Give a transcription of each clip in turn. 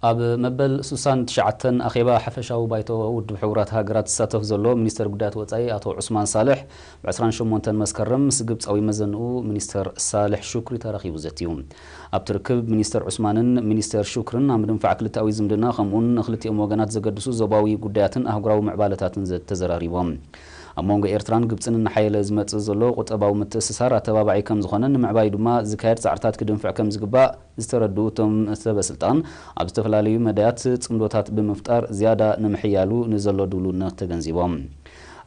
ኣብ መበል ስሳን ትሽዓተን ኣኼባ ሓፈሻዊ ባይቶ ውድብ ሕቡራት ሃገራት ዝሳተፍ ዘሎ ሚኒስተር ጉዳያት ወጻኢ ኣቶ ዑስማን ሳልሕ፣ ብ ዕስራን ሸሞንተን መስከረም ምስ ግብጻዊ መዘንኡ ሚኒስተር ሳልሕ ሹክሪ ተራኺቡ ዘትዩ። ኣብቲ ርክብ ሚኒስተር ዑስማንን ሚኒስተር ሹክርን ኣብ ምድንፋዕ ክልተኣዊ ዝምድና ከምኡውን ንክልቲኦም ወገናት ዘገድሱ ዞባዊ ጉዳያትን ኣህጉራዊ ምዕባለታትን ዘ- ተዘራሪቦም። ኣብ መንጎ ኤርትራን ግብጽን እናሓየለ ዝመጽእ ዘሎ ቁጠባዊ ምትእስሳር ኣተባባዒ ከም ዝኾነ ንምዕባይ ድማ ዝካየድ ጻዕርታት ክድንፍዕ ከም ዝግባእ ዝተረድኡ እቶም ሰበ ስልጣን፣ ኣብ ዝተፈላለዩ መዳያት ጽምዶታት ብምፍጣር ዝያዳ ንምሕያሉ ንዘሎ ድሉውነት ተገንዚቦም።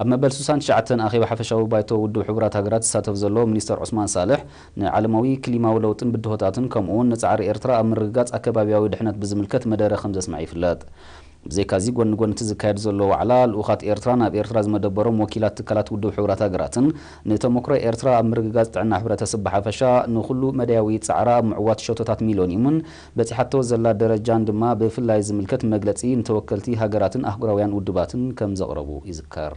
ኣብ መበል ስሳን ትሽዓተን ኣኼባ ሓፈሻዊ ባይቶ ውድብ ሕቡራት ሃገራት ዝሳተፍ ዘሎ ሚኒስተር ዑስማን ሳልሕ፣ ንዓለማዊ ክሊማዊ ለውጥን ብድሆታትን ከምኡውን ንጻዕሪ ኤርትራ ኣብ ምርግጋጽ ኣከባቢያዊ ድሕነት ብዝምልከት መደረ ከም ዘስምዐ ይፍለጥ። ብዘይካዚ፣ ጎኒ ጎኒ እቲ ዝካየድ ዘሎ ዋዕላ፣ ልኡኻት ኤርትራ ናብ ኤርትራ ዝመደበሮም ወኪላት ትካላት ውድብ ሕቡራት ሃገራትን፣ ንተሞክሮ ኤርትራ ኣብ ምርግጋጽ ጥዕና ሕብረተሰብ ብሓፈሻ፣ ንኹሉ መዳያዊ ጻዕራ ኣብ ምዕዋት ሸቶታት ሚሊዮኒየምን በጺሓቶ ዘላ ደረጃን ድማ ብፍላይ ዝምልከት መግለጺ ንተወከልቲ ሃገራትን ኣህጉራውያን ውድባትን ከም ዘቕረቡ ይዝከር።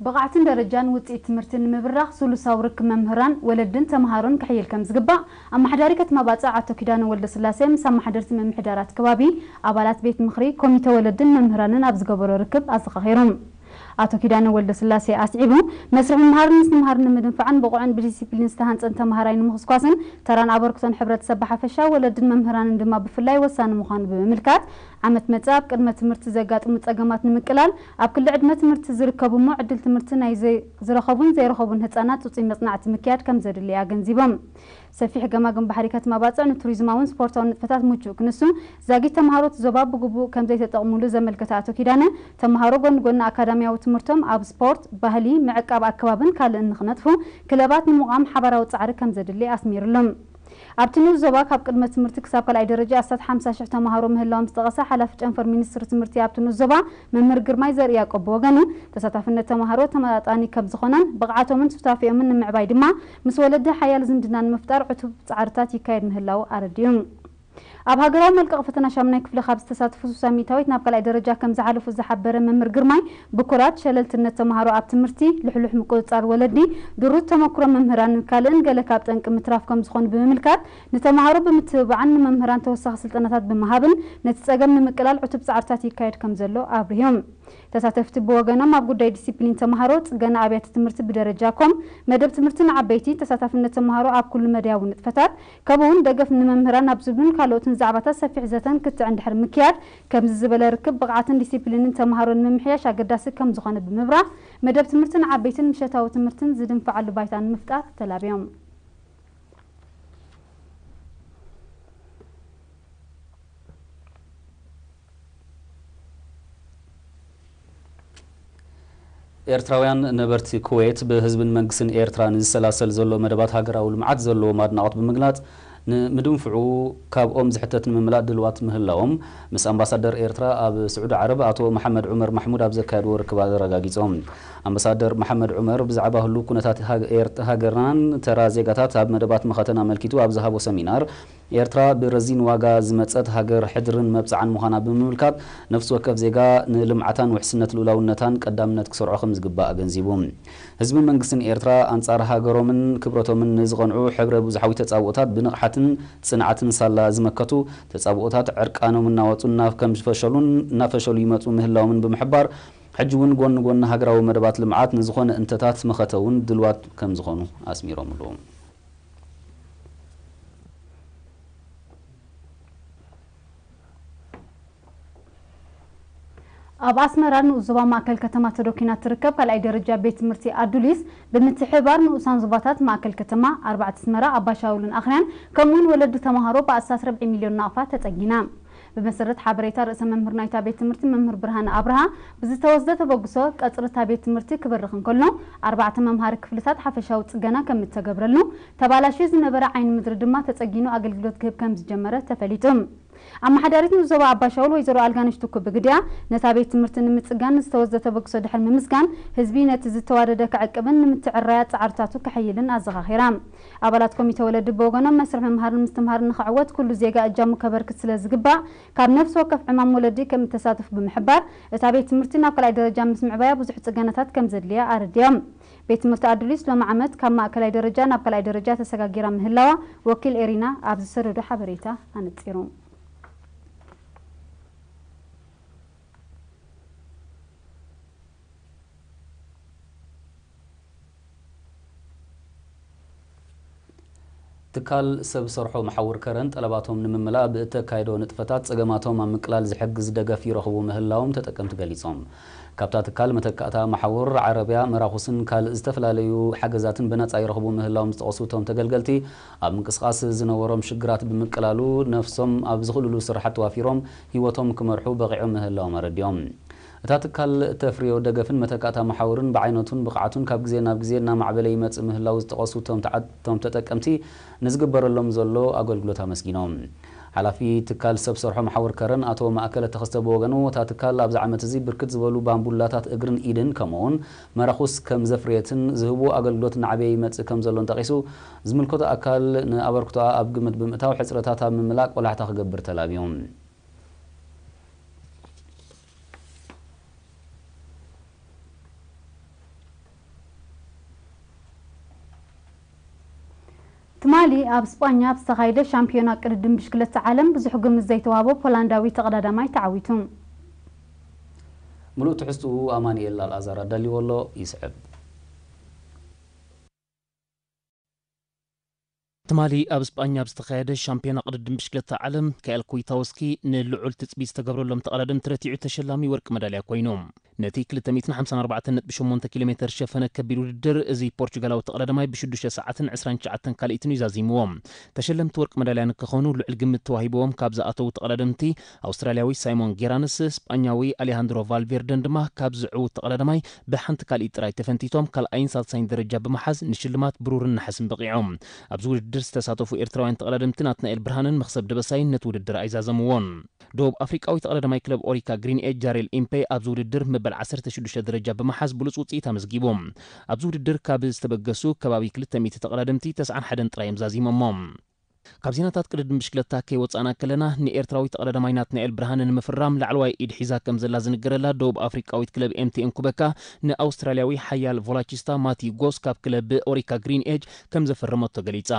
ብቕዓትን ደረጃን ውፅኢት ትምህርቲ ንምብራኽ ስሉሳዊ ርክብ መምህራን፣ ወለድን ተምሃሮን ክሕይል ከም ዝግባእ ኣመሓዳሪ ከተማ ባጽዕ ኣቶ ኪዳነ ወልደስላሴ ምስ ኣመሓደርቲ ምምሕዳራት ከባቢ፣ ኣባላት ቤት ምኽሪ፣ ኮሚተ ወለድን መምህራንን ኣብ ዝገበሮ ርክብ ኣዘኻኺሩ። ኣቶ ኪዳነ ወልደስላሴ ኣስዒቡ፣ መስርሕ ምምሃርን ምስትምሃርን ንምድንፋዕን ብቑዕን ብዲሲፕሊን ዝተሃንጸን ተምሃራይ ንምኹስኳስን ተራን ኣበርክቶን ሕብረተሰብ ብሓፈሻ ወለድን መምህራንን ድማ ብፍላይ ወሳኒ ምዃኑ ብምምልካት፣ ዓመት መጻኢ ኣብ ቅድመ ትምህርቲ ዘጋጥሙ ጸገማት ንምቅላል፣ ኣብ ክሊ ዕድመ ትምህርቲ ዝርከቡ እሞ ዕድል ትምህርቲ ናይ ዘይ- ዝረኸቡን ዘይረኸቡን ህጻናት ጽጹይ መጽናዕቲ ምክያድ ከም ዘድሊ ኣገንዚቦም። ሰፊሕ ገማግም ባሕሪ ከተማ ባጽዕ ንቱሪዝማውን ስፖርታውን ንጥፈታት ምቹእ ክንሱ፣ ዛጊት ተምሃሮ እቲ ዞባ ብግቡእ ከም ዘይተጠቕሙሉ ዘመልከተ ኣቶ ኪዳነ፣ ተምሃሮ ጎኒ ጎኒ ኣካዳሚያዊ ትምህርቶም ኣብ ስፖርት፣ ባህሊ፣ ምዕቃብ ኣከባብን ካልእን ንክነጥፉ ክለባት ንምቋም ሓባራዊ ጻዕሪ ከም ዘድሊ ኣስሚርሎም። ኣብቲ ንኡስ ዞባ ካብ ቅድመ ትምህርቲ ክሳብ ካልኣይ ደረጃ ኣስታት ሓምሳ ሽሕ ተምሃሮ ምህላዎም ዝጠቐሰ ሓላፊ ጨንፈር ሚኒስትሪ ትምህርቲ ኣብቲ ንኡስ ዞባ መምህር ግርማይ ዘርኢ ያቆብ ብወገኑ፣ ተሳታፍነት ተምሃሮ ተመጣጣኒ ከም ዝኾነን ብቕዓቶምን ሱታፌኦምን ንምዕባይ ድማ ምስ ወለዲ ሓያል ዝምድና ንምፍጣር ዕቱብ ጻዕርታት ይካየድ ምህላው ኣረዲኡ። ኣብ ሃገራዊ መልቀቕ ፈተና ሻምናይ ክፍሊ ካብ ዝተሳተፉ ስሳ ሚእታዊት ናብ ካልኣይ ደረጃ ከም ዝሓለፉ ዝሓበረ መምህር ግርማይ፣ ብኩራት፣ ሸለልትነት ተምሃሮ ኣብ ትምህርቲ፣ ልሕሉሕ ምቁጽጻር ወለዲ፣ ድሩት ተመክሮ መምህራንን ካልእን ገለ ካብ ጠንቂ ምትራፍ ከም ዝኾኑ ብምምልካት፣ ንተምሃሮ ብምትብባዕን ንመምህራን ተወሳኺ ስልጠናታት ብምሃብን ነቲ ጸገም ንምቅላል ዕቱብ ጻዕርታት ይካየድ ከም ዘሎ ኣብሪሆም። ተሳተፍቲ ብወገኖም ኣብ ጉዳይ ዲሲፕሊን ተምሃሮ፣ ጽገና ኣብያተ ትምህርቲ ብደረጃ ኮም፣ መደብ ትምህርቲ ንዓበይቲ፣ ተሳታፍነት ተምሃሮ ኣብ ኩሉ መዳያዊ ንጥፈታት፣ ከምኡውን ደገፍ ንመምህራን ኣብ ዝብሉን ካልኦትን ዛዕባታት ሰፊሕ ዘተን ክትዕን ድሕሪ ምክያድ፣ ከምዚ ዝበለ ርክብ ብቕዓትን ዲሲፕሊንን ተምሃሮ ንምምሕያሽ ኣገዳሲ ከም ዝኾነ ብምብራህ፣ መደብ ትምህርቲ ንዓበይትን ምሸታዊ ትምህርትን ዝድንፍዓሉ ባይታ ንምፍጣር ተላብዮም። ኤርትራውያን ነበርቲ ኩዌት ብህዝብን መንግስትን ኤርትራ ንዝሰላሰል ዘሎ መደባት ሃገራዊ ልምዓት ዘለዎም ኣድናቖት ብምግላጽ፣ ንምድንፍዑ ካብኦም ዝሕተት ንምምላእ ድልዋት ምህላዎም ምስ ኣምባሳደር ኤርትራ ኣብ ስዑዲ ዓረብ ኣቶ መሓመድ ዑመር ማሕሙድ ኣብ ዘካየድዎ ርክብ ኣረጋጊጾም። ኣምባሳደር መሓመድ ዑመር ብዛዕባ ህሉው ኩነታት ሃገ- ኤርት- ሃገርናን ተራ ዜጋታት ኣብ መደባት መኸተን ኣመልኪቱ ኣብ ዝሃቦ ሰሚናር፣ ኤርትራ ብረዚን ዋጋ ዝመጸት ሃገር ሕድርን መብጽዓን ምዃና ብምምልካት፣ ነፍሲ ወከፍ ዜጋ ንልምዓታን ውሕስነት ልኡላውነታን ቀዳምነት ክሰርዖ ከም ዝግባእ ኣገንዚቡ። ህዝብን መንግስትን ኤርትራ ኣንጻር ሃገሮምን ክብረቶምን ንዝቐንዑ ሕብረ ብዙሓዊ ተጻብኦታት ብንቕሓትን ጽንዓትን ሳላ ዝመከቱ፣ ተጻብኦታት ዕርቃኖም እናወጹ እናብ ከም ዝፈሸሉን እናፈሸሉ ይመጹ ምህላዎምን ብምሕባር፣ ሕጂ እውን ጎኒ ጎኒ ሃገራዊ መደባት ልምዓት ንዝኾነ እንተታት መኸተ እውን ድልዋት ከም ዝኾኑ ኣስሚሮምሉ። ኣብ ኣስመራ ንኡስ ዞባ ማእከል ከተማ ተዶኪና ትርከብ ካልኣይ ደረጃ ቤት ትምህርቲ ኣዱሊስ ብምትሕብባር ንኡሳን ዞባታት ማእከል ከተማ፣ ኣርባዕተ ኣስመራ፣ ኣባሻውልን ኣኽርያን ከምኡውን ወለዲ ተምሃሮ ብኣሳስ ርብዒ ሚልዮን ናቕፋ ተጸጊና። ብመሰረት ሓበሬታ ርእሰ መምህር ናይታ ቤት ትምህርቲ መምህር ብርሃነ ኣብርሃ ብዝተወስደ ተበግሶ ቀጽሪ እታ ቤት ትምህርቲ ክበርኽ እንከሎ ኣርባዕተ መምሃሪ ክፍልታት ሓፈሻዊ ጽገና ከም እተገብረሉ፣ ተባላሽዩ ዝነበረ ዓይኒ ምድሪ ድማ ተጸጊኑ ኣገልግሎት ክህብ ከም ዝጀመረ ተፈሊጡ። ኣመሓዳሪት ንኡስ ዞባ ኣባሻውል ወይዘሮ ኣልጋነሽ ቱኩ ብግዲኣ፣ ነታ ቤት ትምህርቲ ንምጽጋን ንዝተወስደ ተበግሶ ድሕሪ ምምስጋን፣ ህዝቢ ነቲ ዝተዋደደ ክዕቅብን ንምትዕርራያ ጻዕርታቱ ከሐይልን ኣዘኻኺራ። ኣባላት ኮሚተ ወለዲ ብወገኖም፣ መስርሕ ምምሃርን ምስትምሃርን ንኽዕወት ኩሉ ዜጋ እጃሙ ከበርክት ስለ ዝግባእ፣ ካብ ነፍሲ ወከፍ ዕማም ወለዲ ከም እተሳትፍ ብምሕባር፣ እታ ቤት ትምህርቲ ናብ ካልኣይ ደረጃ ምስ ምዕባያ ብዙሕ ጽገናታት ከም ዘድልያ ኣረዲኦም። ቤት ትምህርቲ ኣዱሊስ ሎሚ ዓመት ካብ ማእከላይ ደረጃ ናብ ካልኣይ ደረጃ ተሰጋጊራ ምህላዋ ወኪል ኤሪና ኣብ ዝሰደዶ ሓበሬታ ኣነጺሩ። ትካል ሰብ ሰርሖ መሓውር ከረን ጠለባቶም ንምምላእ ብእተካየዶ ንጥፈታት ጸገማቶም ኣብ ምቅላል ዝሕግዝ ደገፍ ይረኽቡ ምህላዎም ተጠቀምቲ ገሊጾም። ካብታ ትካል መተካእታ መሓውር ዓረብያ መራኹስን ካልእ ዝተፈላለዩ ሓገዛትን ብነጻ ይረኽቡ ምህላዎም ዝጠቐሱ እቶም ተገልገልቲ፣ ኣብ ምንቅስቓስ ዝነበሮም ሽግራት ብምቅላሉ ነፍሶም ኣብ ዝኽእልሉ ስራሓት ተዋፊሮም ህይወቶም ክመርሑ በቒዖም ምህላዎም ኣረዲኦም። እታ ትካል ተፍርዮ ደገፍን መተካእታ መሓውርን ብዓይነቱን ብቕዓቱን ካብ ግዜ ናብ ግዜ እናማዕበለ ይመጽእ ምህላው ዝጠቐሱ እቶም ተዓ-፣ እቶም ተጠቀምቲ፣ ንዝግበረሎም ዘሎ ኣገልግሎት ኣመስጊኖም። ሓላፊ ትካል ሰብ ሰርሖ መሓውር ከረን ኣቶ ማእከለ ተኸስተ ብወገኑ፣ እታ ትካል ኣብዚ ዓመት እዚ ብርክት ዝበሉ ባምቡላታት እግርን ኢድን ከምኡውን መራኹስ ከም ዘፍርየትን ዝህቦ ኣገልግሎት እናዓበየ ይመጽእ ከም ዘሎን ጠቒሱ፣ ዝምልከቶ ኣካል ንኣበርክቶኣ ኣብ ግምት ብምእታው ሕጽረታት ኣብ ምምላእ ቆላሕታ ክገብር ተላብዮም። ትማሊ ኣብ ስጳኛ ኣብ ዝተኻየደ ሻምፒዮና ቅድድም ብሽክለታ ዓለም ብዙሕ ግምት ዘይተዋህቦ ፖላንዳዊ ተቐዳዳማይ ተዓዊቱ። ምሉእ ትሕዝትኡ ኣማኑኤል ኣልኣዛር ኣዳልዎ ኣሎ፣ ይስዕብ። ትማሊ ኣብ ስጳኛ ኣብ ዝተኻየደ ሻምፒዮና ቅድድም ብሽክለታ ዓለም፣ ካኤል ኩይታውስኪ ንልዑል ትጽቢት ዝተገብረሎም ተቐዳደምቲ ረቲዑ ተሸላሚ ወርቂ መዳልያ ኮይኑ። ነቲ ክልተ ሚእትን ሓምሳን ኣርባዕተን ነጥቢ ሸሞንተ ኪሎ ሜተር ዝሸፈነ ከቢድ ውድድር፣ እዚ ፖርቹጋላዊ ተቐዳዳማይ ብሽዱሽተ ሰዓትን ዕስራን ትሽዓተን ካልኢትን እዩ ዛዚምዎ። ተሸለምቲ ወርቂ መዳልያ ንክኾኑ ልዑል ግምት ተዋሂብዎም ካብ ዝኣተዉ ተቐዳደምቲ፣ ኣውስትራልያዊ ሳይሞን ጌራንስ፣ ስጳኛዊ ኣሌሃንድሮ ቫልቬርደን ድማ ካብ ዝዕውት ተቐዳዳማይ ብሓንቲ ካልኢት ጥራይ ተፈንቲቶም ካልኣይን ሳልሳይን ደረጃ ብምሓዝ ንሽልማት ብሩርን ነሓስን በቒዖም። ኣብዚ ውድድር ዝተሳተፉ ኤርትራውያን ተቐዳደምቲ ናትናኤል ብርሃንን መኽሰብ ደበሳይን ነቲ ውድድር ኣይዛዘምዎን። ደቡብ ኣፍሪቃዊ ተቐዳዳማይ ክለብ ኦሪካ ግሪን ኤጅ ጃሬል ኢምፔ ኣብዚ ውድድር መበል ዓሰርተ ሽዱሽተ ደረጃ ብምሓዝ ብሉጽ ውጽኢት ኣመዝጊቡ። ኣብዚ ውድድር ካብ ዝተበገሱ ከባቢ ክልተ ሚእቲ ተቐዳደምቲ ተስዓን ሓደን ጥራይ እዮም ዛዚሞሞ። ካብ ዜናታት ቅድድም ብሽክለታ ከይወጻእና ከለና፣ ንኤርትራዊ ተቐዳዳማይ ናትናኤል ብርሃነ ንምፍራም ላዕለዋይ ኢድ ሒዛ ከም ዘላ ዝንገረላ ደቡብ ኣፍሪቃዊት ክለብ ኤምቲኤን ኩበካ፣ ንኣውስትራልያዊ ሓያል ቮላቺስታ ማቲ ጎስ ካብ ክለብ ኦሪካ ግሪን ኤጅ ከም ዘፈረመቶ ገሊጻ።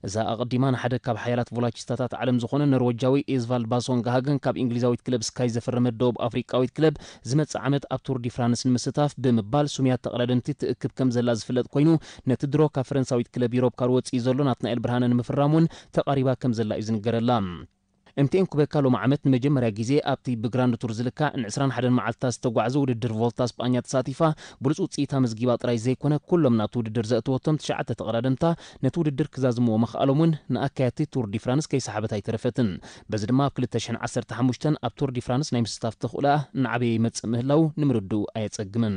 እዛ ኣቐዲማ ንሓደ ካብ ሓያላት ቮላቺስታታት ዓለም ዝኾነ ኖርወጃዊ ኢዝቫልድ ባሶንጋ ሃገን ካብ እንግሊዛዊት ክለብ ስካይ ዘፈረመት ደቡብ ኣፍሪቃዊት ክለብ፣ ዝመጽእ ዓመት ኣብ ቱር ዲ ፍራንስ ንምስታፍ ብምባል ሱምያት ተቐዳደምቲ ትእክብ ከም ዘላ ዝፍለጥ ኮይኑ፣ ነቲ ድሮ ካብ ፈረንሳዊት ክለብ ዩሮፕ ካር ወጺኡ ዘሎ ናትናኤል ብርሃነ ንምፍራም እውን ተቓሪባ ከም ዘላ እዩ ዝንገረላ። ኤምቲኤን ኩበካ ሎሚ ዓመት ንመጀመርያ ግዜ ኣብቲ ብግራንድ ቱር ዝልካዕ ንዕስራን ሓደን መዓልትታት ዝተጓዕዘ ውድድር ቮልታ ስጳኛ ተሳቲፋ ብሉጽ ውጽኢት ኣመዝጊባ ጥራይ ዘይኮነ፣ ኩሎም ናብቲ ውድድር ዘእተወቶም ትሽዓተ ተቐዳደምታ ነቲ ውድድር ክዛዝምዎ ምኽኣሎም እውን ንኣካየድቲ ቱር ዲ ፍራንስ ከይሰሓበት ኣይተረፈትን። በዚ ድማ ኣብ ክልተ ሽሕን ዓሰርተ ሓሙሽተን ኣብ ቱር ዲ ፍራንስ ናይ ምስታፍ ተኽእሎኣ እናዓበየ ይመጽእ ምህላው ንምርድኡ ኣየጸግምን።